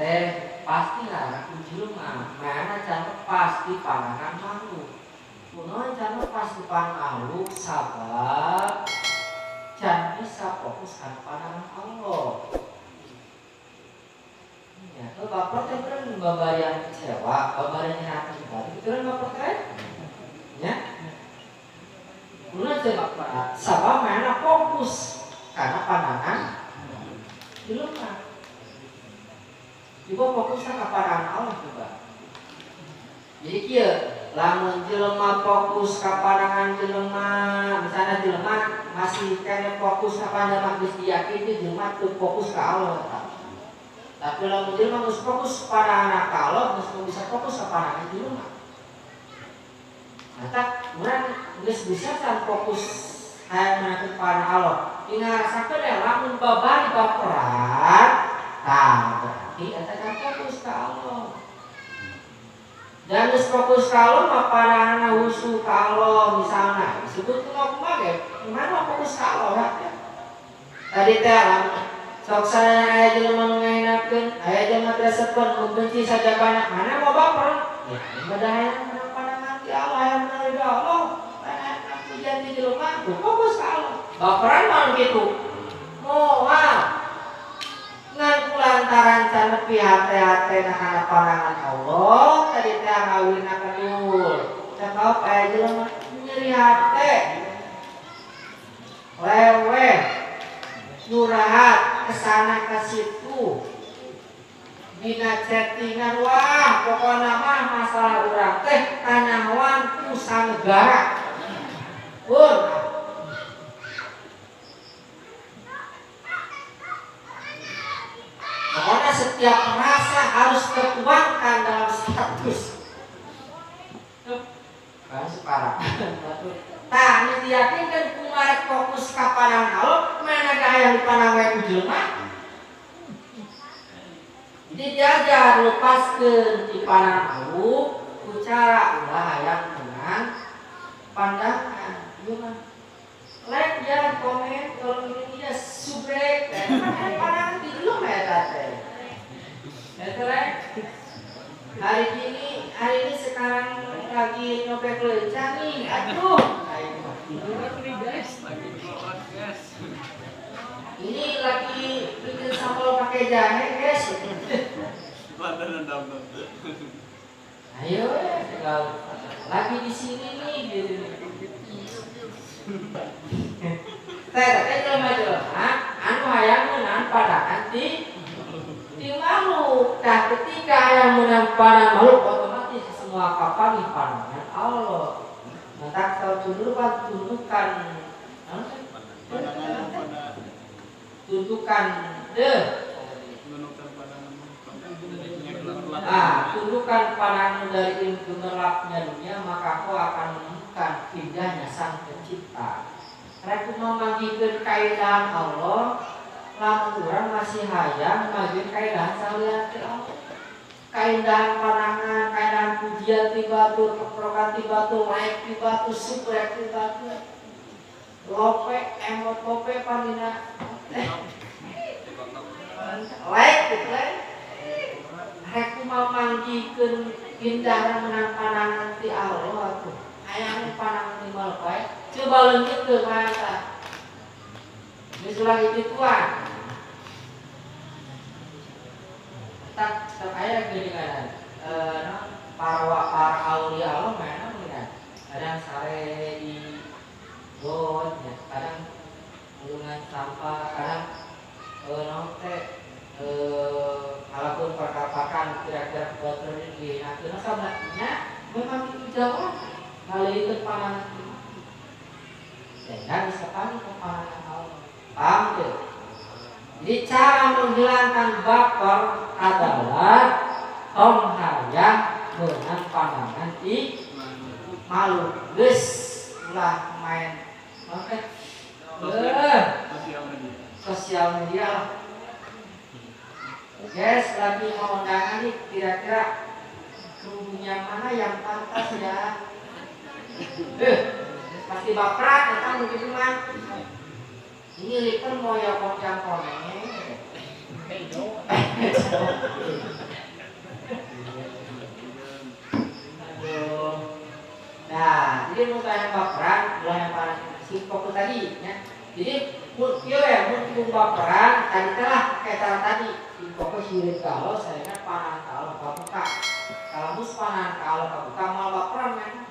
teh pasti lah ku jelema mana can lepas di pandangan makhluk. Kunaon can lepas di pandangan makhluk sabab can bisa fokus kana pandangan Allah. Ya, baper teh bener babarian kecewa, babarian hati balik itu kan baper teh. Ya. Kunaon teh baper? Sabab mana fokus kana pandangan jelema. Juga fokus ka pandangan Allah juga. Jadi kieu, lamun jelema fokus ka pandangan jelema, misalnya jelema masih kene fokus ka pandangan geus diyakini jelema teu fokus ka Allah eta. Tapi lamun jelema geus fokus pandangan ka Allah, geus bisa fokus ka pandangan jelema. Maka urang geus bisa can fokus hayang meunangkeun pandangan Allah. Dina rasakeun ya lamun babari baperan, tah berarti eta kan fokus ka Allah. Dan geus fokus ka Allah mah pandanganna husu ka Allah misalna disebut kumaha ge mana fokus ka Allah ya. Tadi teh lamun sok sadaya aya jelema nu ngahinakeun, aya jelema teu resepeun, membenci sajabana, mana mau baper? Ya beda hayang menang pandangan ti Allah, hayang menang ridho Allah. Hayang pujian ti jelema, tuh fokus ka Allah. Baperan mah nu kitu. Moal ngan kulantaran can nepi hate-hatena kana pandangan Allah, tadi teh ngawinna kedul. Cakap aya jelema nyeri hate. Leweh curhat kesana ke situ dina chattingan wah pokokna mah masalah urang teh kanyahoan ku sanegara pun. Pokoknya setiap rasa harus tertuangkan dalam status. Kan separah. Tah, geus diyakinkeun kumaha fokus ka pandangan Allah, mana ge aya di pandang wae ku jelema. Jadi diajar lepaskeun ti pandangan Allah ku cara ulah hayang menang pandangan. Ieu mah like ya, komen, kalau ini dia subrek, kan pandangan di jelema eta teh. Eta like hari ini sekarang lagi nyopek leunca nih, aduh. Ini lagi bikin sambal pakai jahe, guys. Ayo, tinggal lagi di sini nih, gitu. Teh, teh jelema-jelema anu hayang meunang pandangan ti makhluk. Nah, ketika hayang meunang pandangan makhluk, otomatis semua kapanggih pandangan Allah. Maka kalau tundukan tundukan deh. Nah, tundukkan pandanganmu dari gemerlapnya dunia, maka kau akan menemukan indahnya Sang Pencipta. Rek memanggihkeun kaindahan Allah, lamun urang masih hayang manggihkeun kaindahan salian ti Allah. Kaindahan pandangan, kaindahan pujian ti batur, keprokan ti batur, like ti batur, subrek ti batur. Lope, emot lope panina. Like gitu kan. Rek kumaha manggihkeun indah menang pandangan ti Allah atuh. Hayang pandangan ti makhluk wae, coba leungitkeun mata. Geus lagi tituan. Tak sok aya geuningan. Para aulia Allah mana geuningan. Kadang sare di got, ya, kadang mulungan sampah, kadang naon teh kalaupun perkapakan kira-kira batur di nah sababnya memang itu jauh ngaleungkeun pandangan sehingga bisa panggil ke pandangan Allah. Paham tuh? Jadi cara menghilangkan baper adalah tong hayang meunang pandangan ti makhluk. Geus ulah main oke. Sosial media lah. Guys, lagi mau undangan nih, kira-kira kerudungnya mana yang pantas ya? Pasti baperan ya kan begitu mah. Ini liper mau ya kocang koneng. Aduh. Nah, jadi mun tayang baperan ulah yang paling si fokus tadi ya. Jadi mun kieu we mun kudu baperan tadi teh lah kayak cara tadi si fokus hirit ka Allah saya panahan ka Allah kabuka. Kalau mus panahan ka Allah kabuka mal baperan kan.